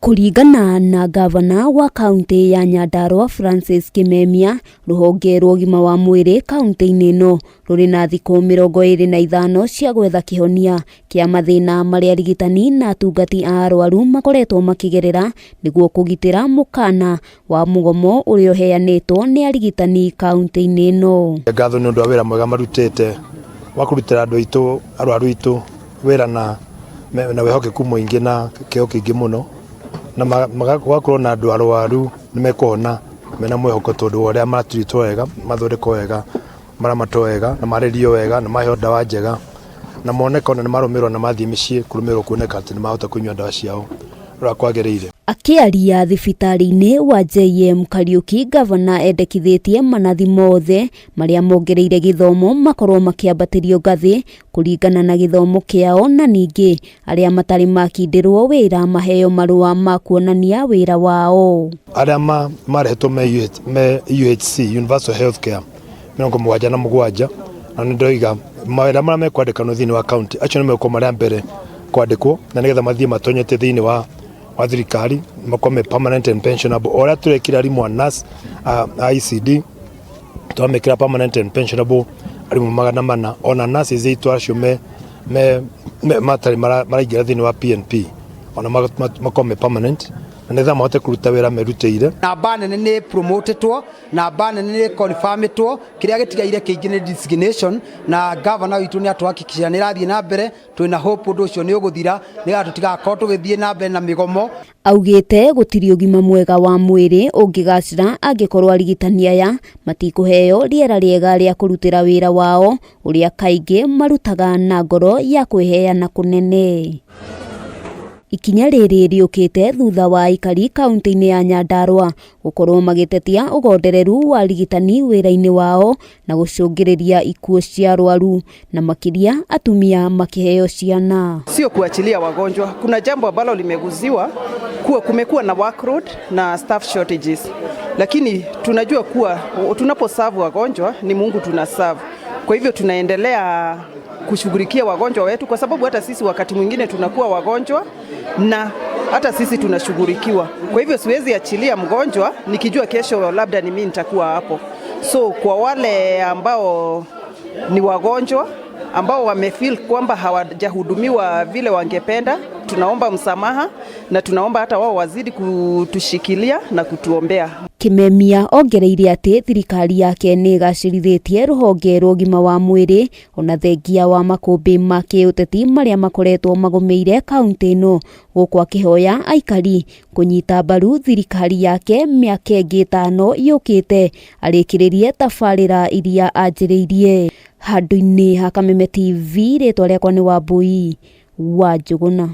Kũringana na ngavana wa kaunti ya Nyandarua Francis Kimemia, rũhonge rwa ũgima wa mwĩrĩ kaunti-inĩ ĩno rũrĩ na thikũ 25 cia gwetha kĩhonia kĩa mathĩna marĩa arigitani na atungati a arwaru makoretwo makĩgerera nĩguo kũgitĩra mũkana wa mũgomo ũrĩa ũheanĩtwo nĩ arigitani kaunti-inĩ ĩno. Ngatho nĩ ũndũ wa wĩra mwega marutĩte wa kũrutĩra andũ aitũ arwaru aitũ wĩra na wĩhokeku mũingĩ na kĩo kĩingĩ mũno na gũgakorwo na andũ arwaru nĩ mekũhona mena mwĩhoko tondũ wa ũrĩa maratuĩtwo wega, mathondekwo wega, maramatwo wega na marĩrio wega na maheo ndawa njega na moneka ona nĩ marũmĩrĩrwo na mathiĩ mĩciĩ kũrũmĩrĩrwo kuoneka atĩ nĩ mahota kũnyua ndawa ciao ũrĩa kwagĩrĩire. Akĩaria thibitarĩ-inĩ wa JM Kariuki, ngavana endekithĩtie manathi mothe marĩa mongereire gĩthomo makorwo makĩambatĩrio ngathĩ kũringana na gĩthomo kĩao na ningĩ arĩa matarĩ makindĩrwo wĩra maheo marũa ma kuonania wĩra wao. Arĩa marehetwo me UHC, Universal Health Care, 77, na nĩ ndoiga mawĩra marĩa mekwandĩkanwo thĩinĩ wa county acio nĩ megũkorwo marĩ a mbere kwandĩkwo na nĩgetha mathiĩ matonyete thĩinĩ wa thirikari makorwo me permanent and pensionable. O ũrĩa tũrekire arimũ a nurse a ECD twamekĩra permanent and pensionable arimũ 400, ona nurses aitũ acio me matarĩ maraingĩra thĩinĩ wa PNP ona makorwo me permanent na nĩgetha mahote kũruta wĩra merutĩire. Namba nene nĩ promotetwo, namba nene nĩ confirmĩtwo, kĩrĩa gĩtigaire kĩingĩ nĩ designation, na governor witũ nĩ atũhakikishia nĩ ĩrathiĩ na mbere. Twĩna hope ũndũ ũcio nĩ ũgũthira nĩgetha tũtigakorwo tũgĩthiĩ na mbere na mĩgomo. Augĩte gũtirĩ ũgima mwega wa mwĩrĩ ũngĩgacĩra angĩkorwo arigitani aya matikũheo rĩera rĩega rĩa kũrutĩra wĩra wao ũrĩa kaingĩ marutaga na ngoro ya kwĩheana kũnene. Ikinya rĩrĩ rĩũkĩte thutha wa aikari kaunti-inĩ ya Nyandarua gũkorwo magĩtetia ũgondereru wa arigitani wĩra-inĩ wao na gũcũngĩrĩria ikuũ cia arwaru na makĩria atumia makĩheo ciana. Sio kuachilia wagonjwa. Kuna jambo ambalo limeguziwa kuwa kumekuwa na workload na staff shortages, lakini tunajua kuwa tunaposerve wagonjwa ni Mungu tunaserve. Kwa hivyo tunaendelea kushughulikia wagonjwa wetu, kwa sababu hata sisi wakati mwingine tunakuwa wagonjwa na hata sisi tunashughulikiwa. Kwa hivyo siwezi achilia mgonjwa nikijua kesho labda ni mimi nitakuwa hapo. So kwa wale ambao ni wagonjwa ambao wamefeel kwamba hawajahudumiwa vile wangependa, tunaomba msamaha na tunaomba hata wao wazidi kutushikilia na kutuombea. Kimemia ongereire atĩ thirikari yake nĩ ĩgacĩrithĩtie rũhonge rwa ũgima wa mwĩrĩ ona thengia wa makũmbĩ ma kĩũteti marĩa makoretwo magũmĩire kaunti ĩno, gũkũ akĩhoya aikari kũnyita mbaru thirikari yake mĩaka ĩngĩ 5 yũkĩte arĩkĩrĩrie tabarĩra iria anjĩrĩirie. Handũ-inĩ ha Kameme TV, rĩtwa rĩakwa nĩ Wambui wa Njũgũna.